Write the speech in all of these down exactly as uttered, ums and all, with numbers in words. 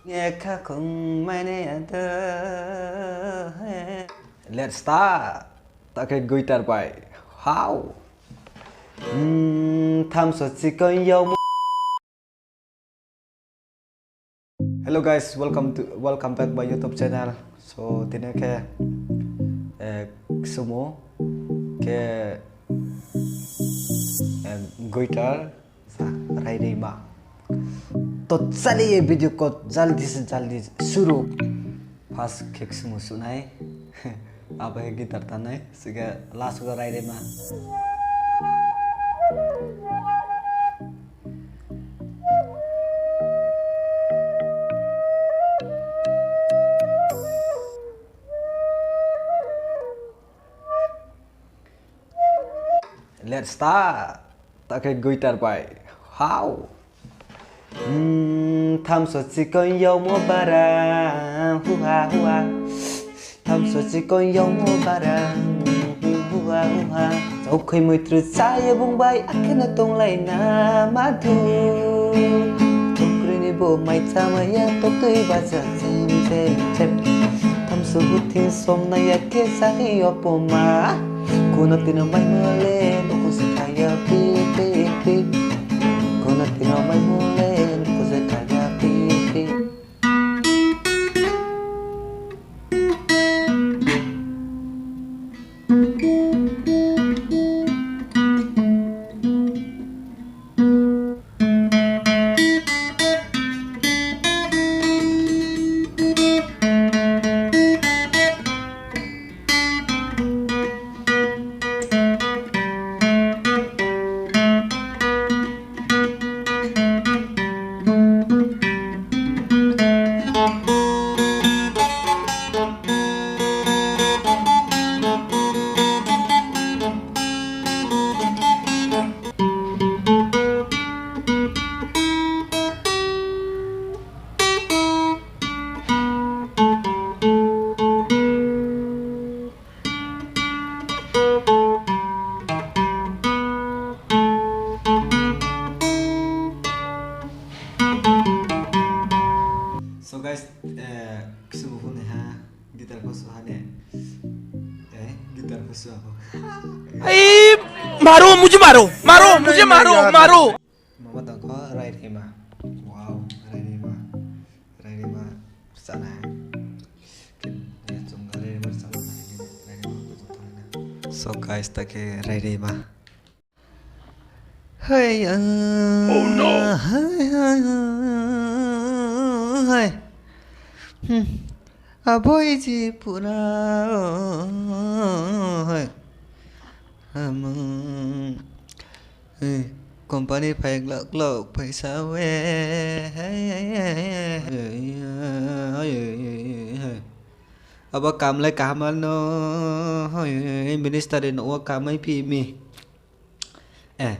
Ekha khong mane ado. Let's start. Ta khe guitar bai. How? Hmm, thamso chikon yaumo. Hello guys, welcome to, welcome back my YouTube channel. So, tini khe, eh, ksumu khe, eh, guitar sa rainaima. To chaliye video ko jaldi se jaldi suru. First khe ksumu sunai. Abo khe guitar tanai. Sike last ko rainaima. Let's start. Ta khe guitar bai. How? Hmm, thamso chikon yaumo bara, huha, huha. Thamso chikon yaumo bara, huha, huha. Chaukhoi moitru chaya bung bai, akhe no tonglai na madhu. Thongkri ni bo mai chamaya, toktui baja chem, chem, chem. Thamso buthing somnaya khe sahi opoma. Kuno tino maimo le, nuku se kaya pi, pi, pi. Kuno tino maimo le, nuku se kaya pi, pi. So guys, eh, ksubu phone ha, guitar pho su ha ne. Eh, guitar pho su ha pho. ए, मारो, मुझे मारो, मारो, मुझे मारो, मारो। Mama tang kho, rainaima. Wow, rainaima. Rainaima, rchana hai. Chung rainaima rchana hai, rainaima rchana hai. So guys, ta khe rainaima. Hai, ah, oh no! Hai, hai, hai. Hmm. Aboi ji pura, oh, hai. Amung. Company phai glak glak phaisa we. Abo kam le kaham no, minister ni nouh wo kamai phi mi. Eh,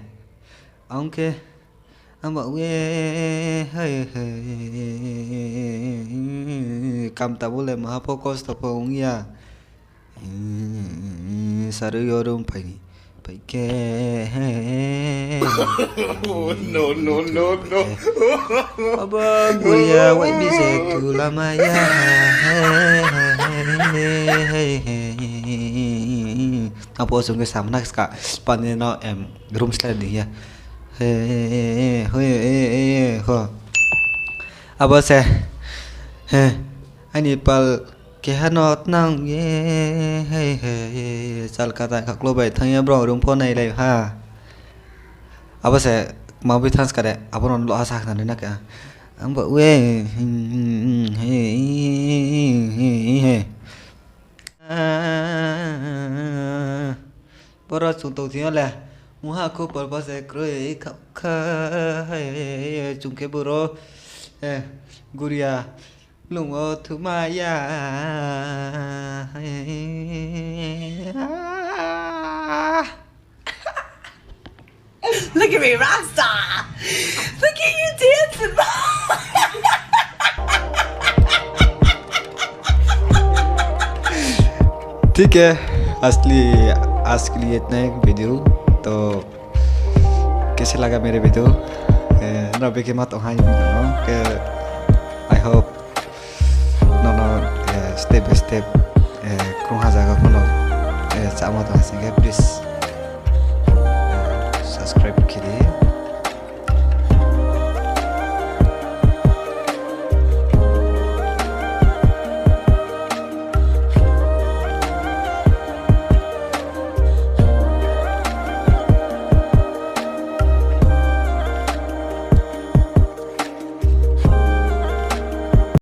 ang khe, ang ba we, kam tabo le maha pho kosto pho ong ya. Sarui yo room phai ni, phai khe. No, no, no, no. Abo guya wai bi se tu lama ya. Apo sung khe samna ska pani no, em, room slide ni ya. He, he, he, he, he, he, ho. Abo se, he, aini pal keha no tnang ye, he, he, he, chal kata khaklo bai thang ye brao room pho nailai ha. Abo se ma bui thang ska de, abo no lo ha sa khna nai na khe. Ang ba we, he, he, he, he, he. Boro chung tong thing yo le, mungha kho porbo se kroi khakha, chung khe boro, eh, guria lung wo thuma ya. Look at me, rock star. Look at you dancing, bro. ठीक है, असली, आज के लिए इतना ही वीडियो। तो कैसे लगा मेरे वीडियो? ए, नब्बे के मत high video, okay? I hope step by step, eh, krungha zaga pho no, eh, chámo tong ha sing khe please, eh, subscribe khe di.